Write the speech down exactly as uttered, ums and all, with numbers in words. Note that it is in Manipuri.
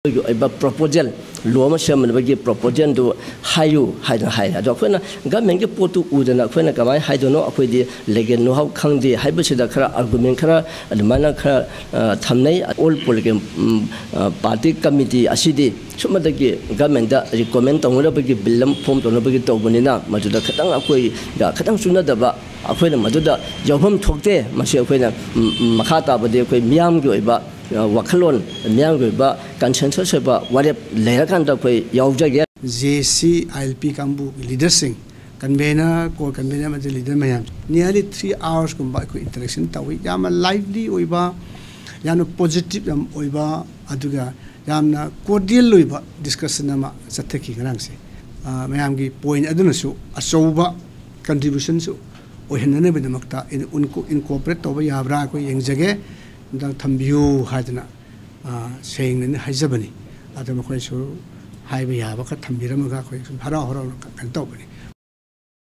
ꯑꯩꯈꯣꯏꯒꯤ ꯑꯣꯏꯕ ꯄ꯭ꯔꯣꯄꯣꯖꯦꯜ, ꯂꯣ ꯑꯃ ꯁꯦꯝꯅꯕꯒꯤ ꯄ꯭ꯔꯣꯄꯣꯖꯦꯜꯗꯨ ꯍꯥꯏꯌꯨ ꯍꯥꯏꯗꯅ ꯍꯥꯏꯔꯦ꯫ ꯑꯗꯣ ꯑꯩꯈꯣꯏꯅ ꯒꯃꯦꯟꯒꯤ ꯄꯣꯠꯇꯨ ꯎꯗꯅ ꯑꯩꯈꯣꯏꯅ ꯀꯃꯥꯏꯅ ꯍꯥꯏꯗꯣꯏꯅꯣ? ꯑꯩꯈꯣꯏꯗꯤ ꯂꯦꯒꯦꯜ ꯅꯣꯍꯥꯎ ꯈꯪꯗꯦ ꯍꯥꯏꯕꯁꯤꯗ ꯈꯔ ꯑꯥꯔꯒꯨꯃꯦꯟ ꯈꯔ ꯑꯗꯨꯃꯥꯏꯅ ꯈꯔ ꯊꯝꯅꯩ꯫ ꯑꯣꯜ ꯄꯣꯂꯤꯇꯤꯀꯦꯜ ꯄꯥꯔꯇꯤ ꯀꯃꯤꯇꯤ ꯑꯁꯤꯗꯤ ꯁꯨꯞꯅꯇꯒꯤ ꯒꯃꯦꯟꯗ ꯔꯤꯀꯣꯃꯦꯟ ꯇꯧꯅꯅꯕꯒꯤ ꯕꯤꯜ ꯑꯃ ꯐꯣꯝ ꯇꯧꯅꯕꯒꯤ ꯇꯧꯕꯅꯤꯅ, ꯃꯗꯨꯗ ꯈꯤꯇꯪ ꯑꯩꯈꯣꯏꯒ ꯈꯤꯇꯪ ꯆꯨꯅꯗꯕ, ꯑꯩꯈꯣꯏꯅ ꯃꯗꯨꯗ ꯌꯥꯎꯐꯝ ꯊꯣꯛꯇꯦ꯫ ꯃꯁꯤ ꯑꯩꯈꯣꯏꯅ ꯃꯈꯥ ꯇꯥꯕꯗꯤ ꯑꯩꯈꯣꯏ ꯃꯤꯌꯥꯝꯒꯤ ꯑꯣꯏꯕ ꯋꯥꯈꯜꯂꯣꯟ, ꯃꯤꯌꯥꯝꯒꯤ ꯑꯣꯏꯕ ꯀꯟꯁꯦꯟꯁꯁ ꯑꯣꯏꯕ ꯋꯥꯔꯦꯞ ꯂꯩꯔꯀꯥꯟꯗ ꯑꯩꯈꯣꯏ ꯌꯥꯎꯖꯒꯦ꯫ J C I L P ꯀꯥꯡꯕꯨꯒꯤ ꯂꯤꯗꯔꯁꯤꯡ, ꯀꯟꯚꯦꯅꯔ, ꯀꯣ ꯀꯟꯚꯦꯅꯔ ꯑꯃꯗꯤ ꯂꯤꯗꯔ ꯃꯌꯥꯝ nearly three hours ꯀꯨꯝꯕ ꯑꯩꯈꯣꯏ ꯏꯟꯇꯔꯦꯛꯁꯟ ꯇꯧꯏ꯫ ꯌꯥꯝꯅ ꯂꯥꯏꯚꯂꯤ ꯑꯣꯏꯕ, ꯌꯥꯝꯅ ꯄꯣꯖꯤꯇꯤꯚ ꯌꯥꯝ ꯑꯣꯏꯕ, ꯑꯗꯨꯒ ꯌꯥꯝꯅ ꯀꯣꯔꯗꯤꯌꯦꯜ ꯑꯣꯏꯕ ꯗꯤꯁꯀꯁꯟ ꯑꯃ ꯆꯠꯊꯈꯤ ꯉꯔꯥꯡꯁꯦ꯫ ꯃꯌꯥꯝꯒꯤ ꯄꯣꯏꯟ ꯑꯗꯨꯅꯁꯨ ꯑꯆꯧꯕ ꯀꯟꯇ꯭ꯔꯤꯕ꯭ꯌꯨꯁꯟꯁꯨ ꯑꯣꯏꯍꯟꯅꯅꯕꯒꯤꯗꯃꯛꯇ ꯏꯟꯀꯣꯄꯔꯦꯠ ꯇꯧꯕ ꯌꯥꯕ꯭ꯔꯥ ꯑꯩꯈꯣꯏ ꯌꯦꯡꯖꯒꯦ, ꯑꯝꯇꯪ ꯊꯝꯕꯤꯌꯨ ꯍꯥꯏꯗꯅ ꯁꯦꯡꯅꯅ ꯍꯥꯏꯖꯕꯅꯤ꯫ ꯑꯗꯣ ꯃꯈꯣꯏꯁꯨ ꯍꯥꯏꯕ ꯌꯥꯕ ꯈꯔ ꯊꯝꯕꯤꯔꯝꯃꯒ ꯑꯩꯈꯣꯏ ꯁꯨꯝ ꯍꯔꯥꯎ ꯍꯔꯥꯎꯅ ꯀꯩꯅꯣ ꯇꯧꯕꯅꯤ꯫